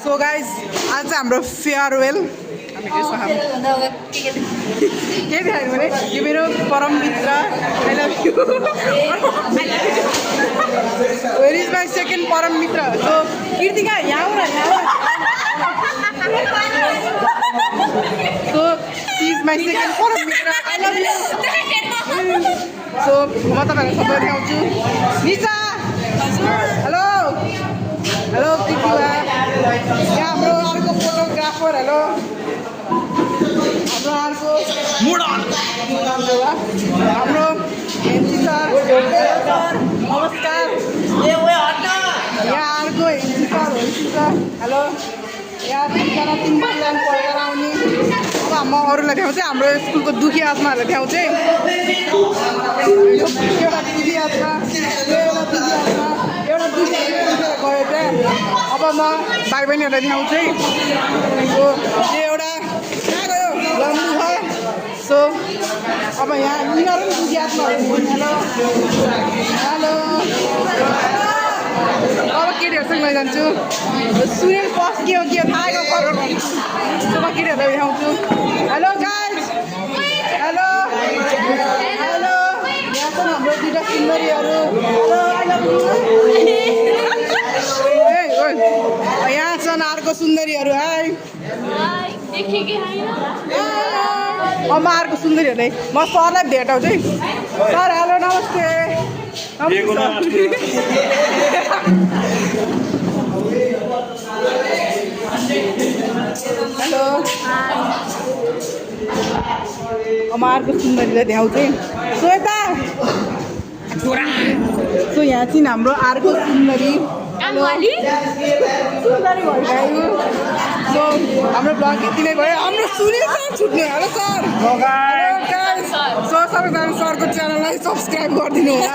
so guys आज चाहिँ हाम्रो फेयरवेल के देखायो भने यो मेरो परम मित्र I love you where is my second परम मित्र सो कृतिका यहाँ so she is my second परम मित्र आई लभ यु सो म तपाईँहरूलाई सबै देखाउँछु निसा हेलो हेलो कृतिका यहाँ हाम्रो अर्को फोटोग्राफर हेलो हाम्रो अर्को हाम्रो हेन्सी सर नमस्कार यहाँ अर्को हेन्सी सर हेलो यहाँ तिनजना पढेर आउने अब म अरूलाई देखाउँछु हाम्रो स्कुलको दुखी आत्माहरूलाई देखाउँछु एउटा दुखी आत्मा एउटा दुखी गयो त्यहाँ अब म भाइ बहिनीहरूलाई देखाउँछु सो त्यो एउटा कहाँ गयो लम्बु भयो सो अब यहाँ यिनीहरू पनि दुखी आत्माहरू हेलो हेलो अब केटीहरूसँग लैजान्छु सुनिल फर्स्ट के हो थाहा गयो सो म केटीहरूलाई देखाउँछु हेलो गाइज हेलो हेलो यहाँ छन् हाम्रो दुईवटा सुन्दरीहरू हेलो आई लभ यु यहाँ छन् अर्को सुन्दरीहरू है अब म अर्को सुन्दरीहरूलाई म सरलाई भेटाउँछु है सर हेलो नमस्ते हेलो अब म अर्को सुन्दरीलाई देखाउँछु सो यता सो यहाँ चाहिँ हाम्रो अर्को सुन्दरी सुन्दरी भइगयो सो हाम्रो ब्लग यति नै भयो हाम्रो सुनिल सर छुट्ने हेलो सर सो सबैजना सरको च्यानललाई सब्सक्राइब गरिदिनु होला